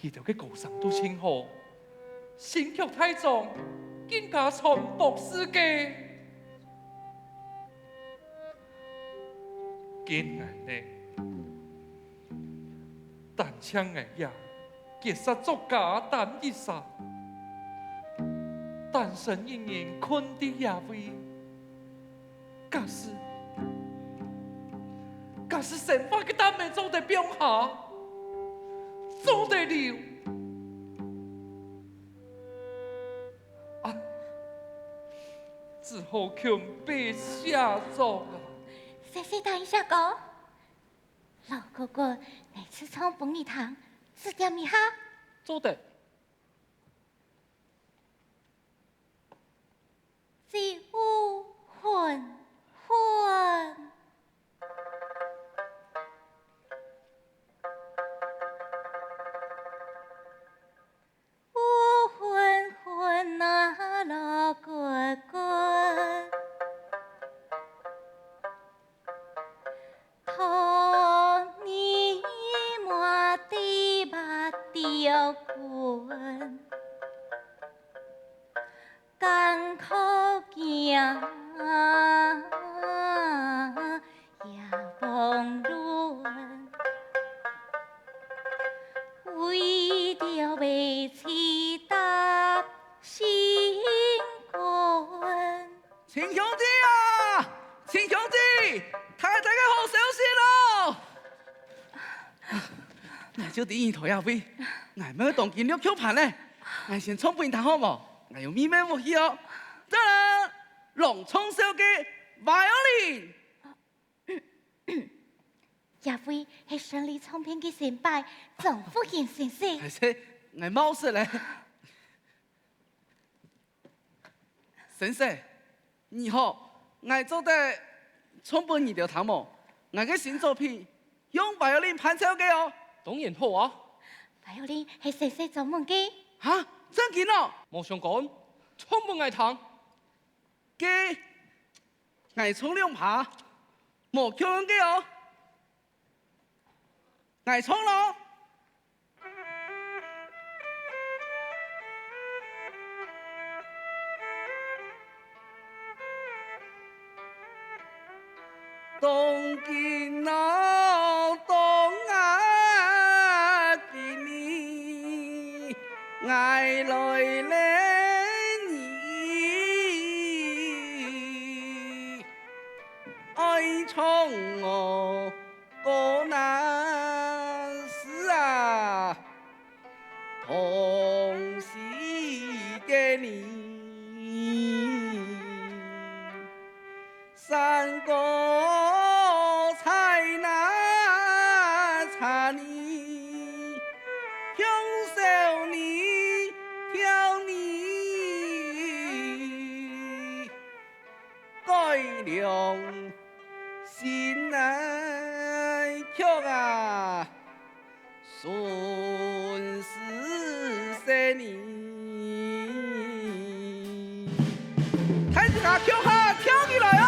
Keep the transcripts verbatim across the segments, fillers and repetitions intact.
佢兜个歌聲都盡好，新曲大獎，更加傳播世界。見𠊎呢，單淨𠊎也結煞作家單一儕，單身一人困在這位。 假使，假使生活个擔仔做得放下，做得留，啊，只好強迫寫作啊。細細等一下哥，老哥哥，𠊎試唱分你聽，指點一下。做得。 親兄弟啊，親兄弟，大大个好消息囉！𠊎就知你在這位，𠊎乜當緊落曲盤咧。𠊎先唱分你聽好無？𠊎有秘密武器哦。當當，朗誦小姐Violin。這位係勝利唱片个先輩，張福興先生。哎，係，𠊎冒失咧。 先生，你好，𠊎做得唱分你兜聽無？𠊎个新作品用violin伴奏个哦。當然好啊。Violin係先生專門个。哈，正經哦？無相干，唱分𠊎聽。該𠊎唱兩拍，無共樣个哦。𠊎唱囉。 當今啊，當啊，今日𠊎來了你，愛唱我 歌那時啊，同時个你，山歌在那唱你，享受你，跳你。 改良新个曲啊，順時勢呢。大自家共下跳起來哦！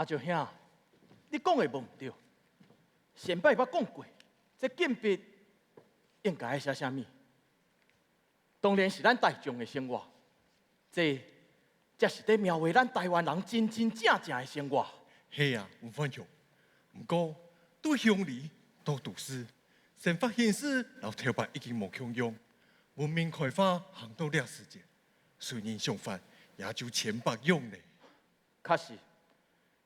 阿石兄，你講的無毋著。前擺捌講過，這建築應該愛寫啥物？當然是咱大眾的生活，這才是咧描繪咱台灣人真真正正的生活。係啊，吳煥雄。毋過，對鄉里到都市，生活形式摎頭擺已經無共樣，文明開化行到這時節， 隨人想法也就千百樣咧。確實，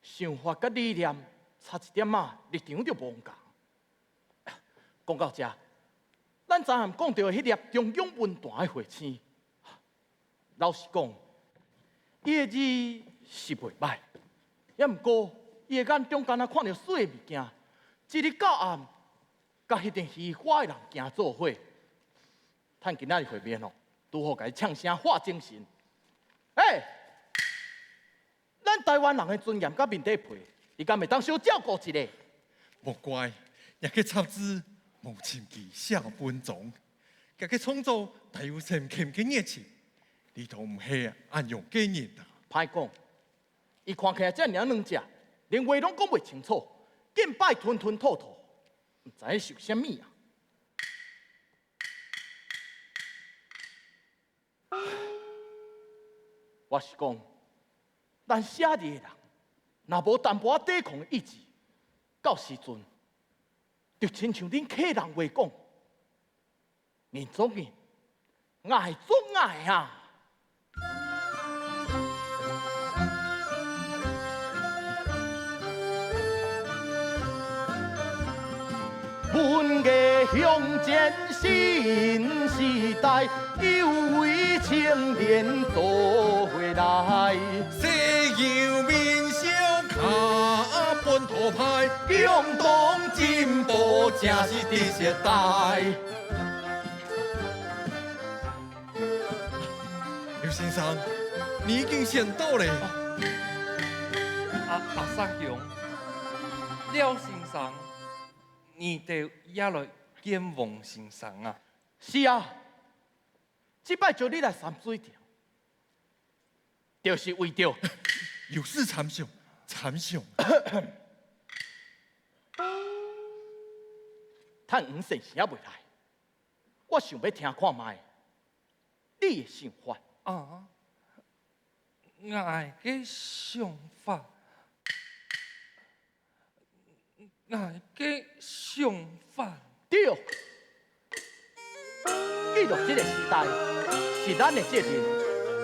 想法佮理念差一點仔，立場就無仝。講到遮，咱昨暗講著的彼粒中央文壇的會星，老實講，伊的字是袂歹，也毋過伊的眼中干焦看著媠的物件，一日到暗，佮彼陣虛華的人行做伙。 趁今仔日會面哦，拄好共伊嗆聲發精神。欸，咱台灣人的尊嚴佮面底皮，你敢會當小照顧一下？莫怪，若个雜誌無深究寫文章，若个創作帶有深刻个熱情，你都毋係恁樣个人啊。歹講，伊看起來遮爾軟弱，連話攏講袂清楚，見擺吞吞吐吐，毋知咧想啥物啊？ 我是講，咱寫字的人，若無淡薄仔抵抗的意志，到時陣，就親像恁客人話講，人做人，𠊎做𠊎啊。 文藝向前新時代，有位青年做伙來。西遊名校較本土派，共同進步正是知識大。劉先生，你已經選到咧。啊，阿三兄，廖先生， 你兜也來見黃先生啊？是啊，這擺招你來三水亭，就是為著……有事參詳，參詳。趁黃先生也未來，我想欲聽看覓你的想法。啊，𠊎个想法。 𠊎个想法。對，記錄這个時代，是咱的責任。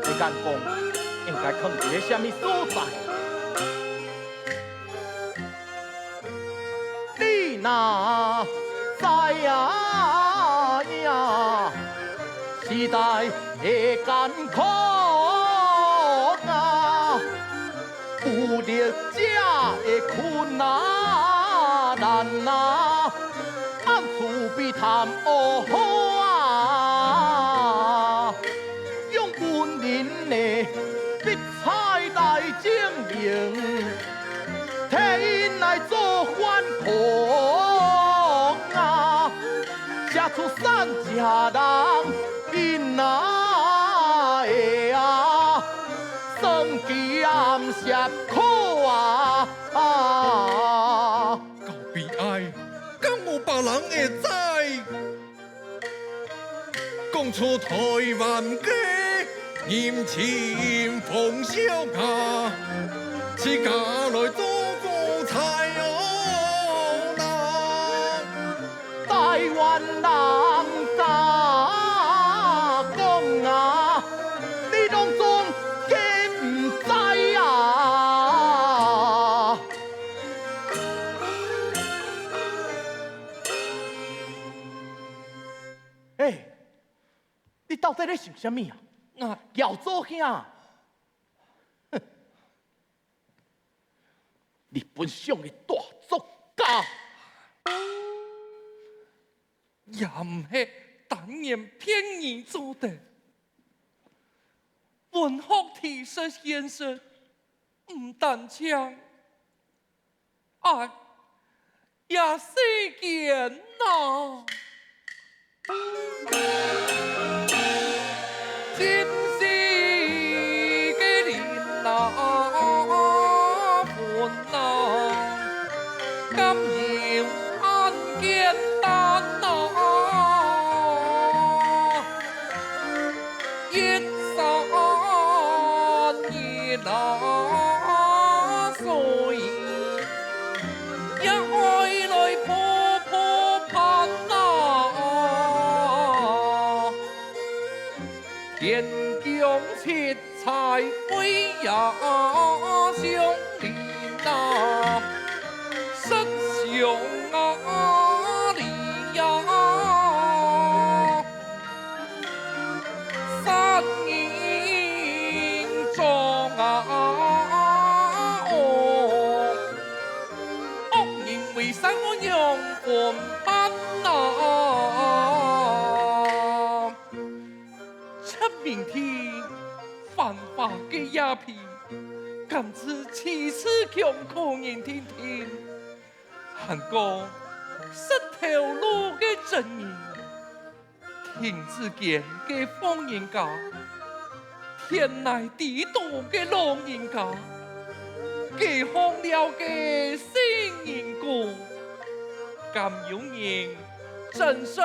你敢講，應該囥佇咧啥物所在？你若知影，時代的艱苦啊， 有力者的困難啊，暗處比貪污好啊，用文人的筆彩來證明，替𪜶來做反抗啊，寫出散赤人囡仔的啊， 酸甜澀苦啊！啊，夠悲哀，敢有別人會知？講出台灣个人情風俗啊，自家來做古彩哦啦。 台灣人敢講啊，你攏總計毋知啊！欸，你到底咧想啥物啊？啊，姚祖兄，哼，日本上个大作家。 也毋係單言片語做得。文學體現現實，毋單淨愛這世間啊。真實个人啊，分敢有恁簡單啊？一山一流水，也愛來鋪鋪辦啊！天降七 彩飛呀相連啊，失常啊離呀山人眾啊哦，惡人為山惡樣分辦啊！ 七面地繁華个野皮，敢知世事窮苦人丁丁，還過識頭路个真人，亭子間个婦人家，田內地肚个老人家，街巷尞个細人哥，敢有人真實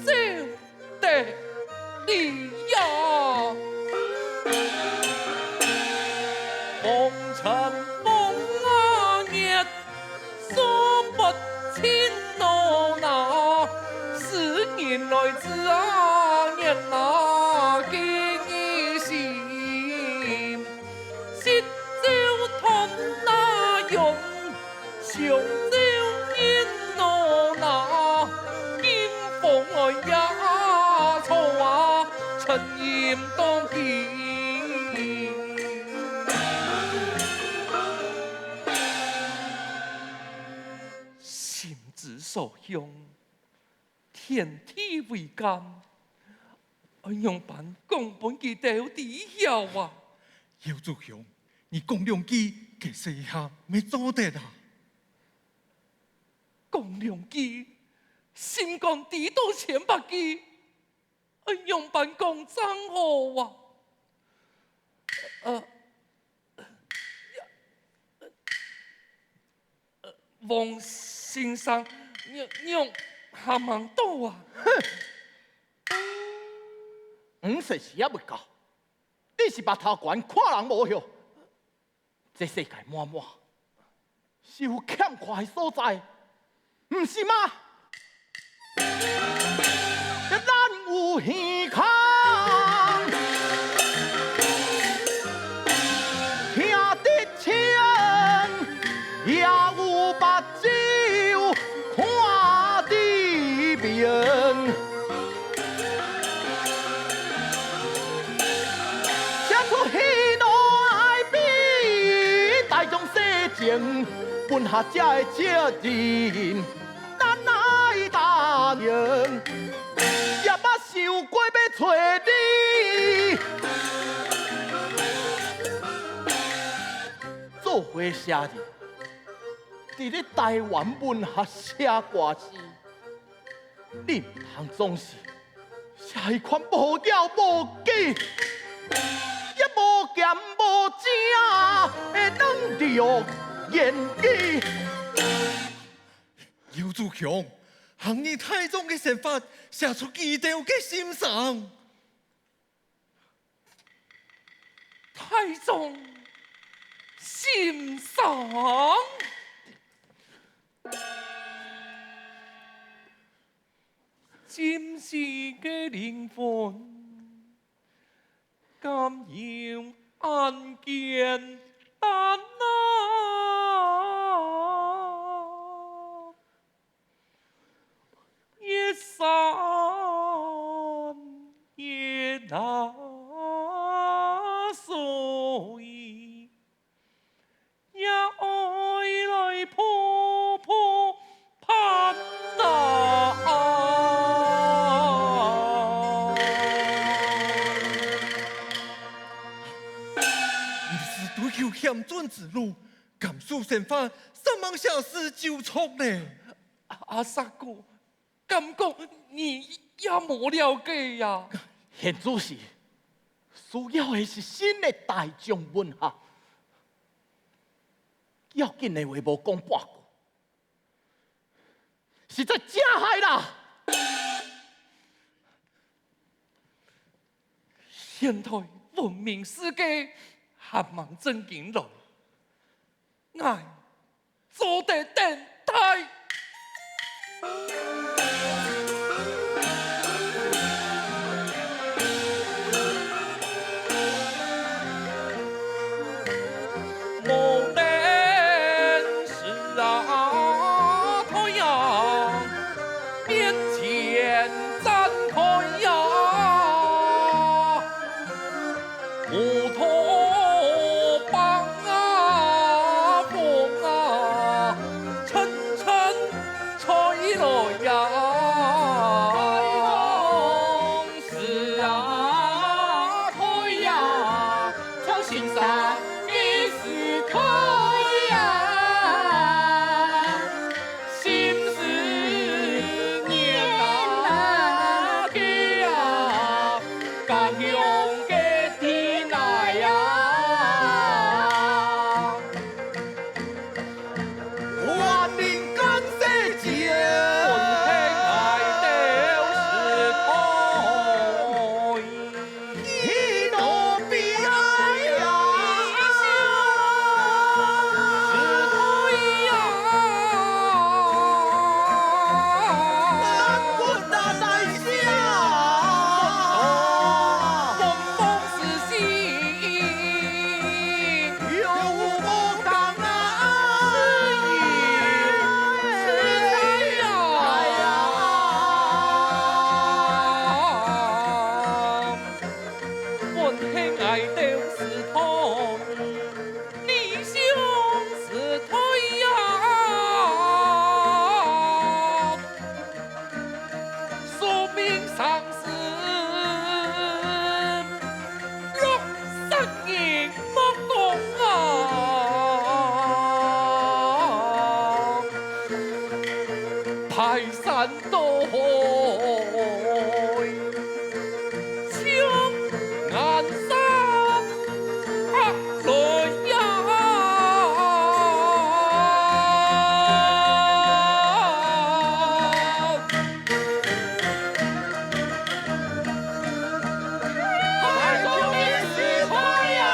走 得了呀。風塵風啊，月數不清咯那，時人來之啊，年啊，今日心，失照斷那容。 想照人咯那，金风来也错啊，沉吟当今。心之所向，天地為鑑，愛仰般讲分佢兜知曉啊？姚祖雄， 你講兩句，佢這下乜做得啊？講兩句，心肝知到千百句，愛仰般講正好啊？呃，呃，王先生，你，你仰還吂到啊？哼！你識時也會到，你係捌頭觀看人無喲？ 這世界滿滿，是有欠缺个所在，毋是嗎？咱有耳空，聽得清，也有目睭，看得明。 寫出喜怒哀悲，大眾世情，分下遮个責任，咱來擔當，也捌受過要找你。做伙寫字，佇咧台灣文學寫歌詩， 你毋通總是寫一款無了無結，也無鹹無汫个冷落言語。姚祖雄，行你大眾个生活，寫出佢兜个心聲。 大眾心聲。今世个靈魂，敢有恁簡單啊？ 一山一流水，也愛來鋪鋪辦啊！毋使追求險峻之路， 甘守生活，煞猛寫詩就著呢。阿，阿三哥，敢講你也無了解呀？現主時，需要个是新个大眾文學。要緊个話無講半句，實在真係啦！現代文明世界還吂正經來，𠊎做得等待。無等時啊，太陽面前展開呀。 烏托邦啊，風啊，陣陣吹來呀。是啊，吹呀，像心酸的時代呀。 心思念啊，家鄉个地泥啊。萬民感謝節，分𠊎兜時代。 本係𠊎兜時代，理想時代呀，宿命生死，六煞人莫講啊。 排山倒海，像岩石啊來呀。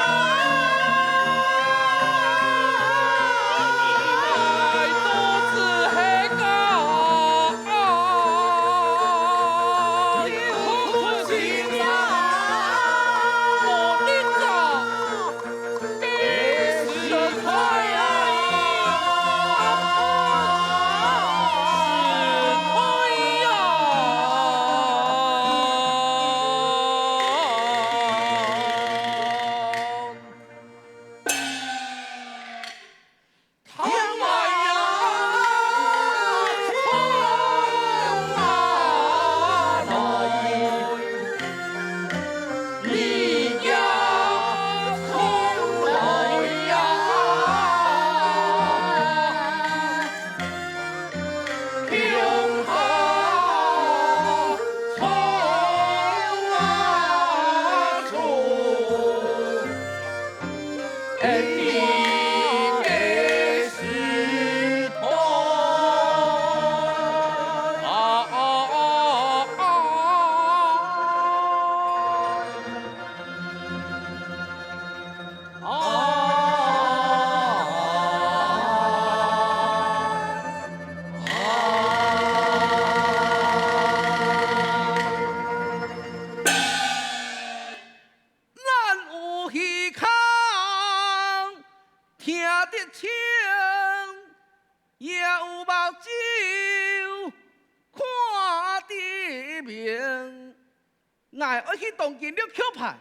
𠊎愛去當今綠橋牌，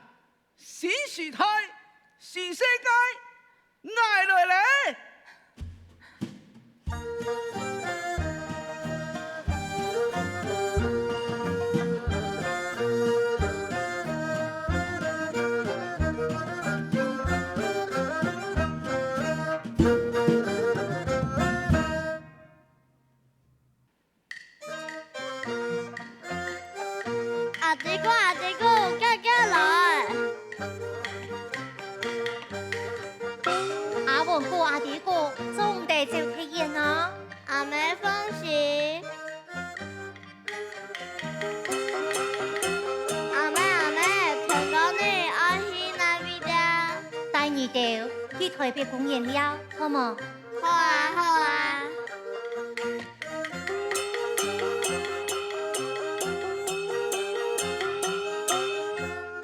新時代，新世界，𠊎來咧！阿弟哥，阿弟哥，遽遽來！阿文哥，阿弟哥，去臺北公園尞，好無？好啊，好啊。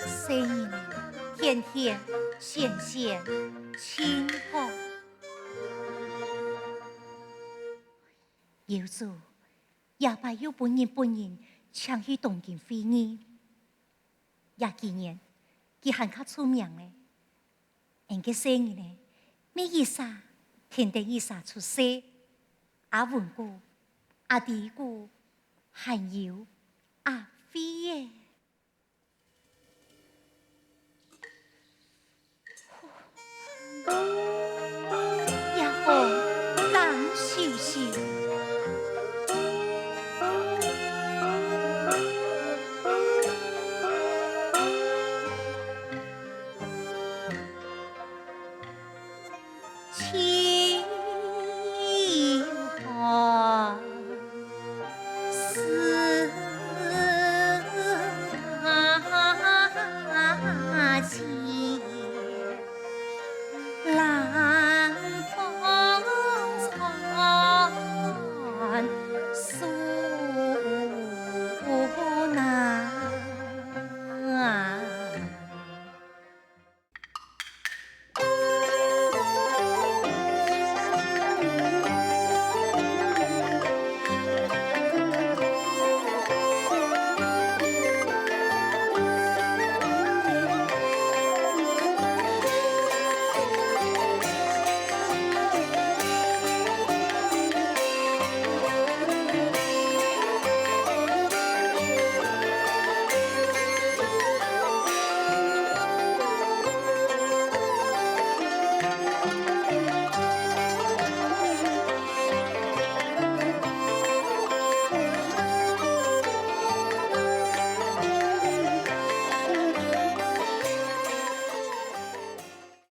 細人仔，甜甜，鮮鮮，盡好。有子，這擺又分日本人請去東京會議。這幾年，佢還較出名咧。 𫣆个細人仔，乜一儕跈等一儕出世，阿文姑、阿弟姑，還有阿輝仔。